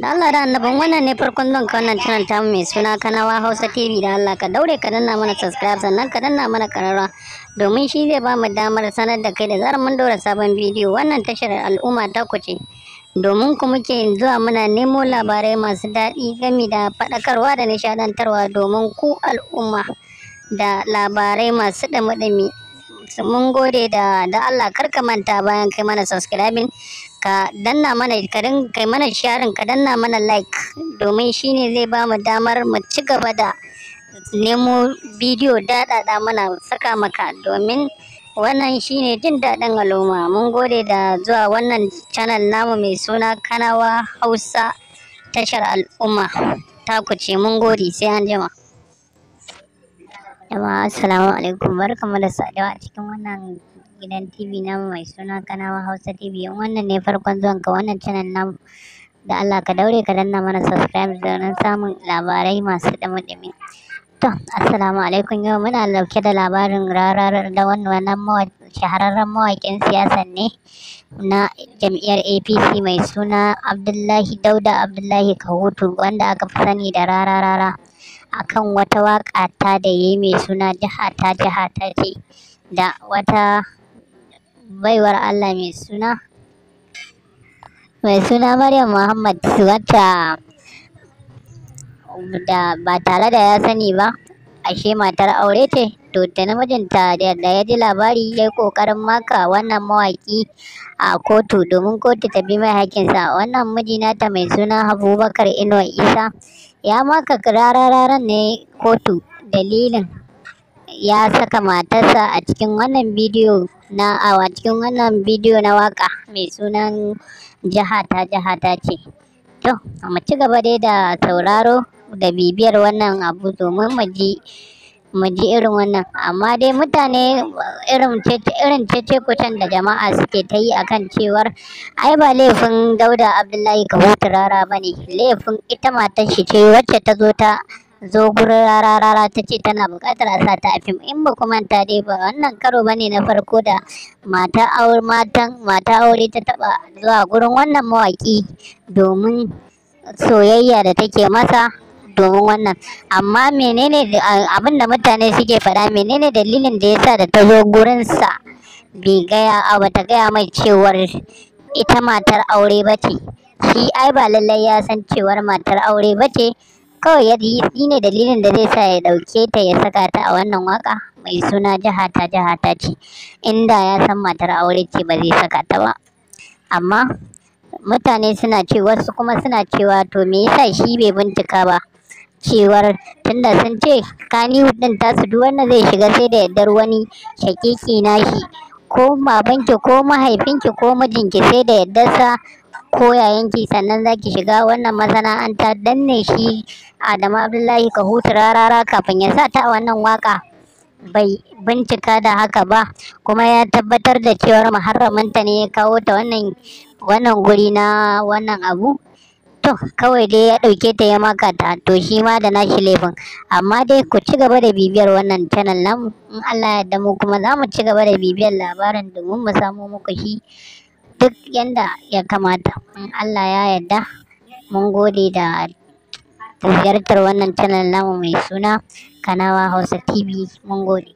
Da Allah da annabin, wannan ne farkon zuwan ka wannan channel tamu mai suna Kanawa Hausa TV, da Allah ka daure ka danna mana subscribe, sannan ka danna mana kararra, domin shi zai ba mu damar sanar da kai da zarar mun daura sabon bidiyo. Wannan tashar al'umma ta ku ce, domin ku muke zuwa muna nemo labarai masu daɗi gami da faɗakarwa da nishaɗantarwa domin ku al'umma, da labarai masu ɗumi-ɗumi. Mun gode. Da Allah kar ka manta, bayan kai mana subscribing, ka danna mana, ka kai mana sharing, ka danna mana like, domin shine zai ba mu damar mu ci gaba da nemo bidiyo daɗaɗa mana saka maka, domin wannan shine jin daɗin al'umma. Mun gode da zuwa wannan channel namu mai suna Kanawa Hausa, tashar al'umma ta ku ce. Mun gode, sai an jima. Jama'a, assalamu alaikum, barkamu da saduwa a cikin wannan gidan TV namu mai suna Kanawa Hausa TV. In wannan ne farkon zuwan ka wannan channel namu, da Allah ka daure ka danna mana subscribe domin samun labarai masu ɗumi-ɗumi. To, assalamu alaikum. Yau muna dauke da labarin rarar da wannan shahararren mawaƙin siyasan ne na jam'iyyar APC mai suna Abdullahi Dauda Abdullahi Kahutu, wanda aka fi sani da Rarara, akan wata waƙa ta da yayi mai suna Jiha Ta Jiha Ta Ce, da wata baiwar Allah mai suna Maryam Muhammad, wacce da ba tare da ya sani ba ashe matar aure ce. To, da namijinta da ya ji labari, ya yi ƙoƙarin maka wannan mawaƙi a kotu domin kotu ta bi mai haƙƙinsa. Wannan miji nata mai suna Abubakar Inuwa Isa ya maka Rarararan ne kotu, dalilin ya saka matarsa a cikin wannan bidiyo na a cikin wannan bidiyo na waka mai sunan Jiha Ta Jiha Ta Ce. To, mu ci gaba dai da sauraro da bibiyar wannan abu domin mu ji irin wannan. Amma dai mutane, irin cece kucen da jama'a suke ta yi akan cewar ai ba laifin Dauda Abdullahi Kahutu Rara ba ne, laifin ita matar shi ce, wacce ta zo gurin Rarara ta ce tana buƙatar a sa ta a fim. In ba ku manta dai ba, wannan karo bane na farko da mata aure matan mata aure ta taɓa zuwa gurin wannan mawaƙi domin soyayya da take masa domin wannan. Amma menene abin da mutane suke faɗa? Menene dalilin da yasa da ta zo gurinsa bai gaya a bata gaya mai cewar ita matar aure ba ce? Shi ai ba lallai ya san cewar matar aure ba ce. Kawai ya shi ne dalilin da zai sa ya ɗauke ta ya saka ta a wannan waka mai suna Jiha Ta Jiha Ta Ce. Inda ya san matar aure ce, ba zai saka ta ba. Amma mutane suna ce, wasu kuma suna cewa to me yasa shi bai bincika ba, cewar tunda sun ce Kannywood din tasu duk wanda zai shiga sai da yardar wani shakiki nashi, ko babanki ko mahaifinki ko mijinki, sai da yardarsa, ko yayanki, sannan zaki shiga wannan masana'anta. Danne shi Adamu Abdullahi Kahutu Rarara kafin ya sa ta a wannan waka bai bincika da haka ba, kuma ya tabbatar da cewar muharraminta ne ya kawo ta wannan guri na wannan abu. To, kawai dai ya ɗauke ta ya maka ta, to shi ma da nashi laifin. Amma dai ku ci gaba da bibiyar wannan channel namu. In Allah ya yarda, mu kuma za mu ci gaba da bibiyar labarin domin mu samo muku shi duk yanda ya kamata, in Allah ya yarda. Mun gode da ziyartar wannan channel namu mai suna Kanawa Hausa TV. Mun gode.